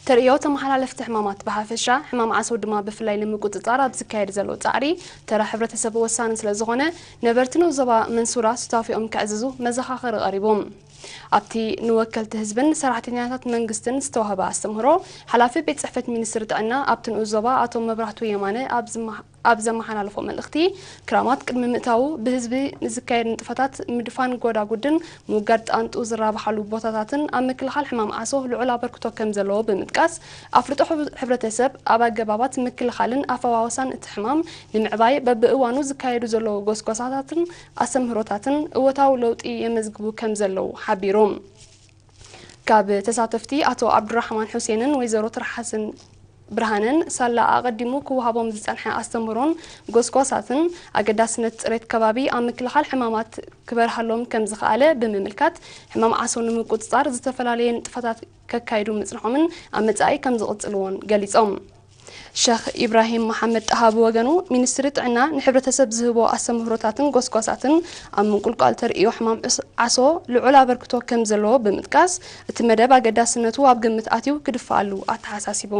ተርእዮ ተመሓላለፍቲ ሕማማት ብሓፈሻ፣ ሕማም ዓሶ ድማ ብፍላይ ንምቁጽጻር ኣብ ዝካየድ ዘሎ ጻዕሪ፣ ተራ ሕብረተሰብ ወሳኒ ስለ ዝኾነ፣ ነበርቲ ንኡስ ዞባ መንሱራ ሱታፌኦም ከዕዝዙ መዘኻኸሪ ቀሪቡ። ኣብቲ ንወከልቲ ህዝብን ሰራሕተኛታት መንግስትን ዝተዋህበ ኣስተምህሮ፣ ሓላፊ ቤት ጽሕፈት ሚኒስትሪ ጥዕና ኣብቲ ንኡስ ዞባ ኣቶ መብራህቱ የማነ ኣብ ዝመሃ-፣ ኣብ ዘመሓላለፎ መልእኽቲ፣ ክራማት ቅድሚ ምእታዉ ብህዝቢ ንዝካየድ ንጥፈታት ምድፋን ጎዳጉድን ምውጋድ ጣንጡ ዝራብሓሉ ቦታታትን ኣብ ምክልኻል ሕማም ዓሶ ልዑል ኣበርክቶ ከም ዘለዎ ብምጥቃስ፣ ኣፍልጦ ሕብረተሰብ ኣብ ኣገባባት ምክልኻልን ኣፈዋወሳን እቲ ሕማም ንምዕባይ በብእዋኑ ዝካየዱ ዘለዉ ጎስጓሳታትን ኣስተምህሮታትን እወታዊ ለውጢ የመዝግቡ ከም ዘለዉ ሓቢሩ። ካብ ተሳተፍቲ ኣቶ ኣብዱራሕማን ሑሴንን ወይዘሮ ትርሓስን ብርሃነን ሳላ ኣቐዲሙ ክወሃቦም ዝጸንሐ ኣስተምህሮን ጎስጓሳትን ኣገዳስነት ጽሬት ከባቢ ኣብ ምክልኻል ሕማማት ክበርሃሎም ከም ዝኸኣለ ብምምልካት፣ ሕማም ዓሶ ንምቁጽጻር ዝተፈላለየ ንጥፈታት ከካይዱ ምጽንሖምን ኣብ መጻኢ ከም ዝቕጽልዎን ገሊጾም። ሸኽ ኢብራሂም መሓመድ ጣሃ ብወገኑ፣ ሚኒስትሪ ጥዕና ንሕብረተሰብ ዝህቦ ኣስተምህሮታትን ጎስጓሳትን ኣብ ምንቁልቋል ተርእዮ ሕማም ዓሶ ልዑል ኣበርክቶ ከም ዘለዎ ብምጥቃስ፣ እቲ መደብ ኣገዳስነቱ ኣብ ግምት ኣትዩ ክድፋኣሉ ኣተሓሳሲቡ።